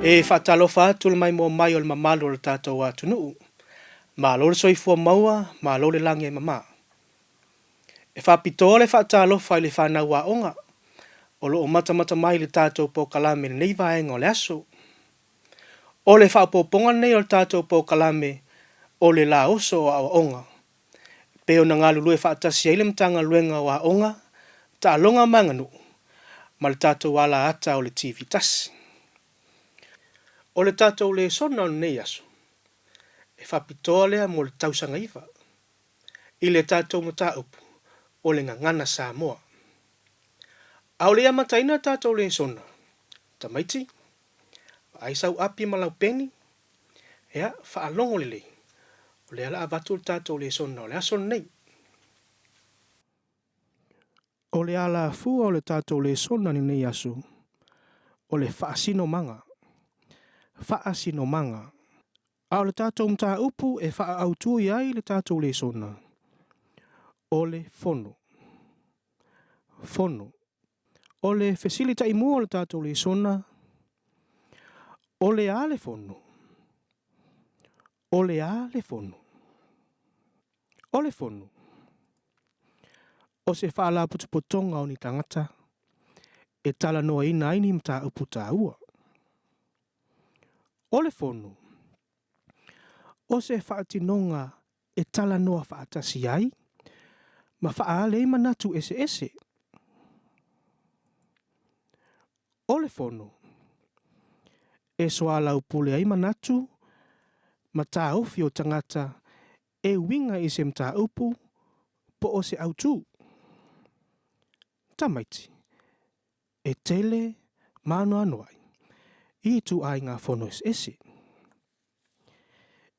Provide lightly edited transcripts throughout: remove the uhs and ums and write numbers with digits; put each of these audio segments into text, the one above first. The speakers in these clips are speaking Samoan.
E faatalofa atu le maimoa mai o le mamalu o le tatou atunuu. Malo le soifua maua, malo le lagi e mama. E faapitoa le faatalofa i le fanau aoga o lo o matamata mai i le tatou polokalame i lenei vaega o le aso. O le faaopoopoga lenei o le tatou polokalame o le La Oso o Aoaoga, e pei ona galulue faatasi ai le Matagaluega o Aoga, Taaloga ma Aganuu ma le tatou alaata o le TV tasi. O le tatou lesona o lenei aso, e faapitoa lea mo le tausaga iva i le tatou mataupu o le Gagana Samoa. A o le i amataina le tatou lesona, tamaiti, vaai sau api ma lau peni, ia, faalogo lelei, o lea o le a avatu le tatou lesona o le aso lenei. O le alafua o le tatou lesona i lenei aso, o le faasinomaga. Faasinomaga. A o le tatou mataupu e faaautu i ai le tatou lesona, o le Fono. Fono. O le fesili taimua o le tatou lesona, o le a le Fono? O le a le Fono? O le Fono, o se faalapotopotoga o ni tagata e talanoaina ai ni mataupu taua. O le Fono, o se faatinoga e talanoa faatasi ai ma faaali ai manatu eseese. O le Fono, e soalaupule ai manatu ma taofi o tagata e uiga i se mataupu po o se autū. Tamaiti, e tele ma anoanoai i ituaiga fono eseese.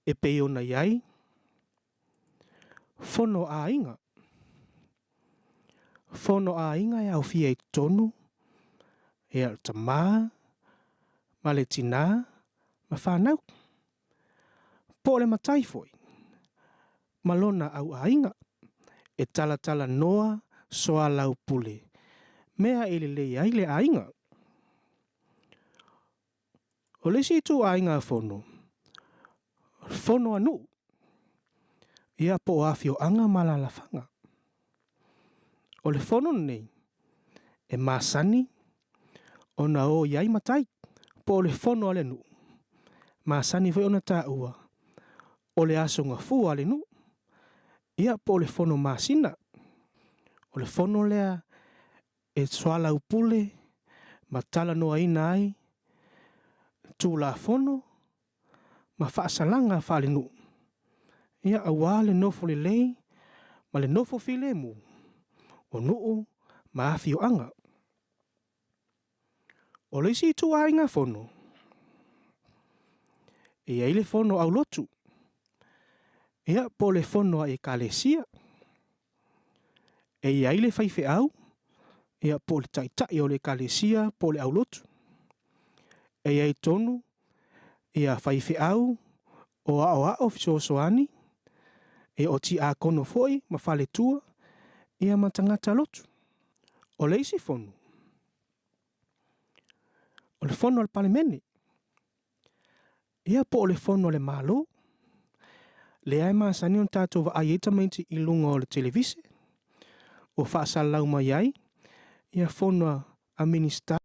E pei ona i ai fono a aiga. Fono a aiga e aofia i totonu ia le tamā ma le tinā ma fanau. Po o le matai foi ma lona au aiga e talatalanoa soalaupule mea e lelei ai le aiga. O le isi ituaiga fono, fono a nuu, ia po o afioaga ma alaalafaga. O le fono lenei e masani ona o i ai matai, po o le fono a le nuu, masani foi ona taua o le aso gafua a le nuu, ia po o le fono masina. O le fono lea e soalaupule ma talanoaina ai Tulafono ma faasalaga faalenuu, ia aua le nofo lelei ma le nofo filemu o nuu ma afioaga. O le isi ituaiga fono, e i ai le fono aulotu, ia po o le fono a ekalesia. E i ai le faifeau, ia po o le taitai o le ekalesia po o le aulotu. E i ai tonu ia faifeau o aoao fesoasoani, ia o tiakono foi ma faletua, ia ma tagata lotu. O le isi fono, o le fono a le Palemene, ia po o le fono a le Malo, lea e masani ona tatou vaai ai tamaiti i luga o le televise, o faasalalau mai ai ia fono a Minisita.